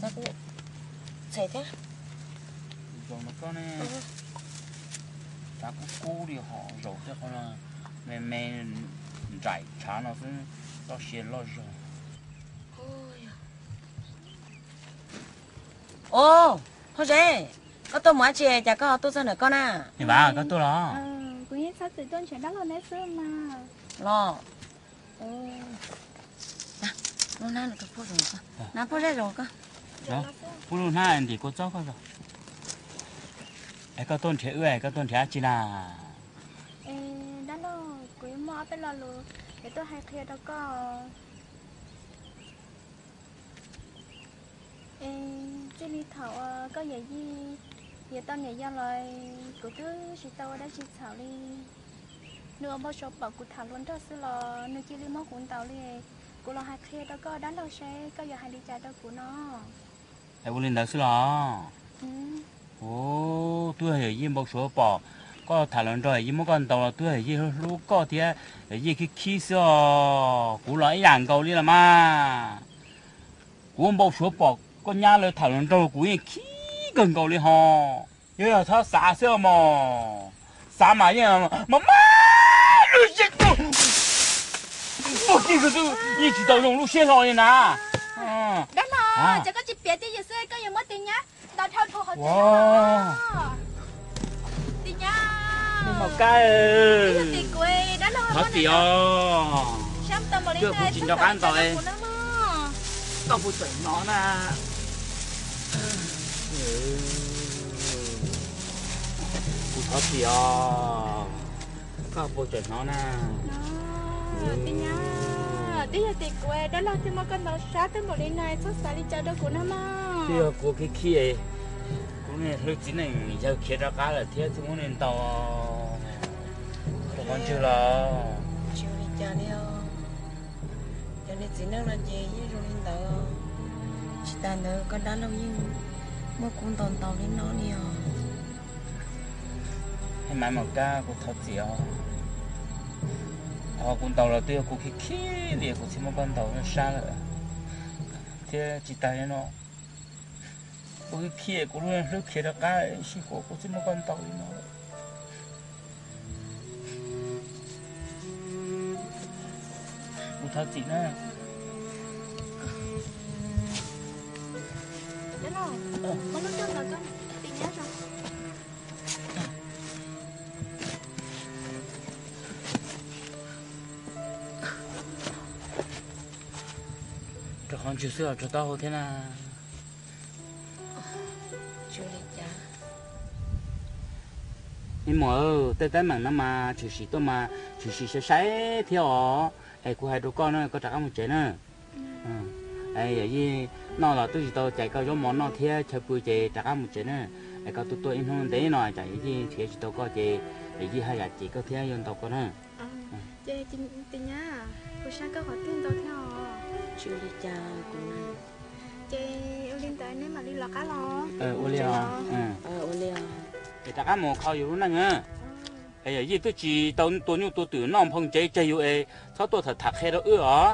Txhais thiab. Zaum no koj ne, tshav kub kub li ho zaum tej qhov no me me nraim tshav no xwb, txoj sia loj zog. Os, Hauv Zeb, koj tuaj mus dab tsi cas koj ho tuaj txog ntawm koj na? Niam Vaj, koj tuaj los? Kuv yeej txhob txwm tuaj nrhiav dab laug neb xwb mas. Los, na, phauj zaj zaum koj. Pub lub hnab ntim kua txob koj zog. Es koj tuaj nrhiav wb, koj tuaj nrhiav dab tsi na? Dab laug, kuv yuav muaj ob peb lo lus yuav tuaj hais qhia rau koj. Es txij li thaum uas koj yawm yij yuav tau niam yau los, kuv twb tsis tau ua dab tsi txhaum li. Nws ua npau suav pom kuv tham hluas nraug xwb los nws cia li muab kuv ntaus li. Kuv los hais qhia rau koj dab laug seb koj yuav hais li cas rau kuv no. Es ua li ntawd xwb los? Ua, twb yog yawm yij npau suav pom koj tham hluas nraug, yawm yij muab koj ntaus los twb yog yawm yij hlub koj thiab, yawm yij khib khib xwb os. Kuv los ib yam nkaus li los mas. Kuv npau suav pom koj nyab lawv tham hluas nraug kuv yeej khib kawg nkaus li ho. Yog yog txhob xav xwb mog. Xav mas yeej mas mas lub siab, muaj kij xwb yeej tsis tau zoo lub siab hlo li na. Dab laug, ces koj tsis piav twj ywm xwb koj yuav muab tus nyab ntaus dhau dhau hauv tsev. Tus nyab, thov txim os. Koj puas tseem nco qab ntaus, koj puas tseem hnov na? Kuv thov txim os, koj puas tseem hnov na? Tus nyab, twb yog tim kuv, dab laug thiaj muab koj ntaus sab tag npaum li no, txhob xav li cas rau kuv no mog. Twb yog kuv khib khib, kuv niag hlwb txiv neej yawg khiav rov qab lawm thiab thiaj muab nws ntaus rau qhov ntswg los? Tsis ua li cas li os. Cov niag txiv neej no ces yeej zoo li ntawd. Tsis tas ntawd koj dab laug yeej muab kuv ntaus ntaus li no li os. Hej Maiv Maum Kab, kuv thov txim os. Qhov kuv ntaus los twb yog kuv khib khib li kuv thiaj muab koj ntaus sab lawm. Thiab tsis tas li no, kuv khib khib kuv lub hlwb khiav rov qab, sij huam kuv thiaj muab koj ntaus li no. Kuv thov txim na. Rau qhov ntswg xwb los rau taub hau thiab na. Tsis ua li cas. Me muam, tej teeb meem no mas tshwm sim tuaj mas tshwm sim sai sai thiab os. Es kuv hais rau koj na, koj rov qab mus tsev na. Yawm yij noj los twb tsis tau cais koj zaub mov noj thiab chaw pw ces rov qab mus tsev na. Es koj tuaj tuaj ib hnub ntev no tsam yawm yij nrhiav tsis tau koj ces yawm yij haj yam cem koj thiab yuav ntaus koj na. Ces tus nyab, kuv saib koj qhov twg ntau thiab os. Tsis ua li cas kuv. Ces ua li ntawd neb mam li lawv qab los. Ua li os. Ua li os. Es rov qab mus kho yus lub neej na. Es yawm yij twb tsis tau tua nyuj tua twm noj nphoo tsev tseg yus es txhob tuaj tham tham qhia rau wb os.